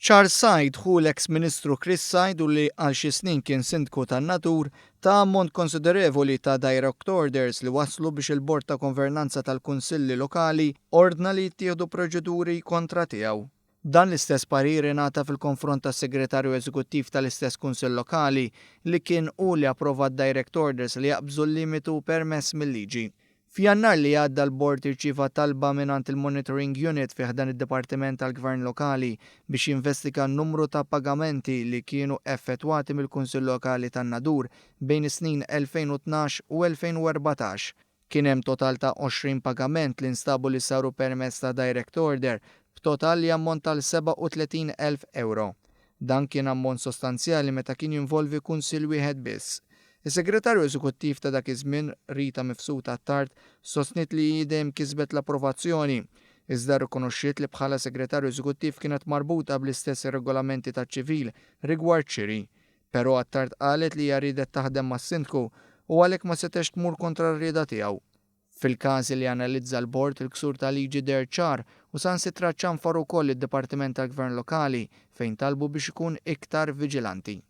Charles Said, ħu l-eks Ministru Chris Said u li għal xi snin kien Sindku tan-Nadur, ta ammont konsiderevoli ta' direct orders li wasslu biex il-Bord ta' Konvernanza tal-Kunsilli Lokali ordna li jittieħdu proċeduri kontra tiegħu. Dan l-istess parir ingħata fil-konfront tas-Segretarju Eżekuttiv tal-istess Kunsill Lokali li kien hu li approva d-direct orders li jaqbżu l-limitu permess mil-liġi. F'Jannar li għadda l-Bord irċieva talba mingħand il-Monitoring Unit fi ħdan id-Dipartiment tal-Gvern Lokali biex jinvestiga numru ta' pagamenti li kienu effettwati mill-Kunsill Lokali tan-Nadur bejn is-snin 2012 u 2014. Kien hemm total ta' 20 pagament li nstabu li saru permezz ta' direct order b'total li jammonta għal 37,000 ewro. Dan kien ammont sostanzjali meta kien jinvolvi kunsill wieħed biss. Is-Segretarju Eżekuttiv ta' dak iż-żmien, Rita Mifsud Attard, sostniet li hi dejjem kisbet l-approvazzjoni, iżda rrikonoxxiet li bħala Segretarju Eżekuttiv kienet marbuta bl-istess regolamenti taċ-ċivil rigward xiri. Però Attard qalet li hija riedet taħdem mas-Sindku u għalhekk ma setgħetx tmur kontra r-rieda tiegħu. Fil-każi li analizza l-Bord, il-ksur ta' liġi deher ċar u saħansitra ċanfar ukoll lid-Dipartiment tal-Gvern Lokali fejn talbu biex ikun iktar viġilanti.